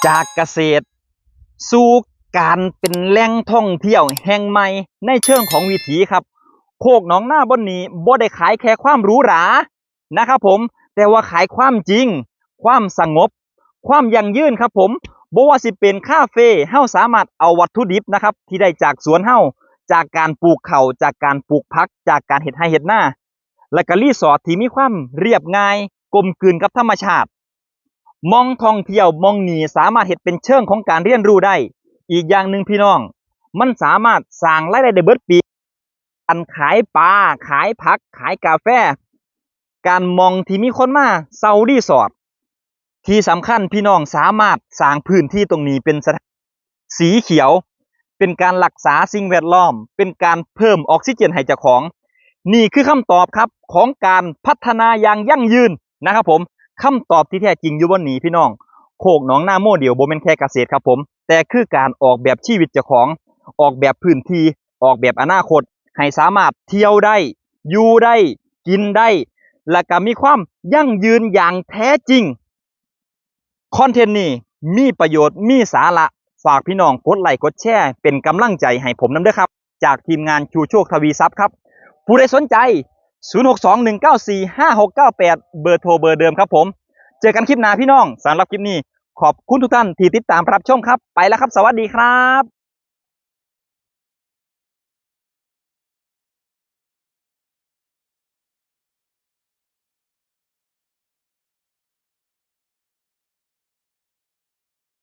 ຈາກກະເສດສູ່ການເປັນແຫຼ່ງທ່ອງທ່ຽວແຫ່ງໃໝ່ໃນເຊີງຂອງວິຖີຄັບ. ໂຄກໜອງນາບ່ອນນີ້ບໍ່ໄດ້ຂາຍແຄ່ຄວາມຫຼູຫຼານະຄັບຜົມ, ແຕ່ວ່າຂາຍຄວາມຈິງ, ຄວາມສະຫງົບ, ຄວາມຢັ້ງຢືນຄັບຜົມ. ບໍ່ວ່າຊິເປັນຄາເຟ, ເຮົາສາມາດເອົາວັດຖຸດິບນະຄັບ ທີ່ໄດ້ຈາກສວນເຮົາ, ຈາກການປູກເຂົ້າ, ຈາກການປູກຜັກ, ຈາກການເຮັດໄຮ່ເຮັດນາ, ແລະກະຣີສອດທີ່ມີຄວາມລຽບງ່າຍ, ກົມກືນກັບທຳມະຊາດ. ໝ່ອງທ່ອງທ່ຽວໝ່ອງນີ້ສາມາດເຮັດເປັນເຊີງຂອງການຮຽນຮູ້ໄດ້. ອີກຢ່າງໜຶ່ງພີ່ນ້ອງ, ມັນສາມາດສ້າງລາຍໄດ້ໄດ້ເບິດປີ, ການຂາຍປາ, ຂາຍຜັກ, ຂາຍກາແຟ, ການໝ່ອງທີ່ມີຄົນມາເຊົ່າຣີສອດ. ທີ່ສຳຄັນ, ພີ່ນ້ອງສາມາດສ້າງພື້ນທີ່ຕົງນີ້ເປັນສະຖານ ສີຂຽວ, ເປັນການຮັກສາສິ່ງແວດລ້ອມ, ເປັນການເພີ່ມອອກຊີເຈນໃຫ້ເຈົ້າຂອງ. ນີ້ຄືຄຳຕອບຄັບ ຂອງການພັດທະນາຢ່າງຢັ້ງຢືນນະຄັບຜົມ. ຄຳຕອບທີ່ແທ້ຈິງຢູ່ບ່ອນນີ້ພີ່ນ້ອງ, ໂຄກໜອງນາໂມເດວບໍ່ແມ່ນແຄ່ກະເສດຄັບຜົມ, ແຕ່ຄືການອອກແບບຊີວິດເຈົ້າຂອງ, ອອກແບບພື້ນທີ່, ອອກແບບອະນາຄົດ ໃຫ້ສາມາດທ່ຽວໄດ້, ຢູ່ໄດ້, ກິນໄດ້, ແລະກະມີຄວາມຢັ້ງຢືນຢ່າງແທ້ຈິງ. ຄອນເທັນນີ້ມີປະໂຫຍດ, ມີສາລະ, ຝາກພີ່ນ້ອງກົດໄລກົດແຊເປັນກຳລັງໃຈໃຫ້ຜົມນຳເດີຄັບ. ຈາກທີມງານຊູໂຊກທະວີຊັບຄັບ. ຜູ້ໃດສົນໃຈ ສູນຫົກສອງໜຶ່ງເກົ້າສີ່ຫ້າຫົກເກົ້າແປດ ເບີໂທເບີເດີມຄັບຜົມ. ເຈີກັນຄລິບໜ້າພີ່ນ້ອງ. ສຳລັບຄລິບນີ້ ຂອບຄຸນທຸກທ່ານທີ່ຕິດຕາມຮັບຊົມຄັບ. ໄປແລ້ວຄັບ, ສະຫວັດດີຄັບ.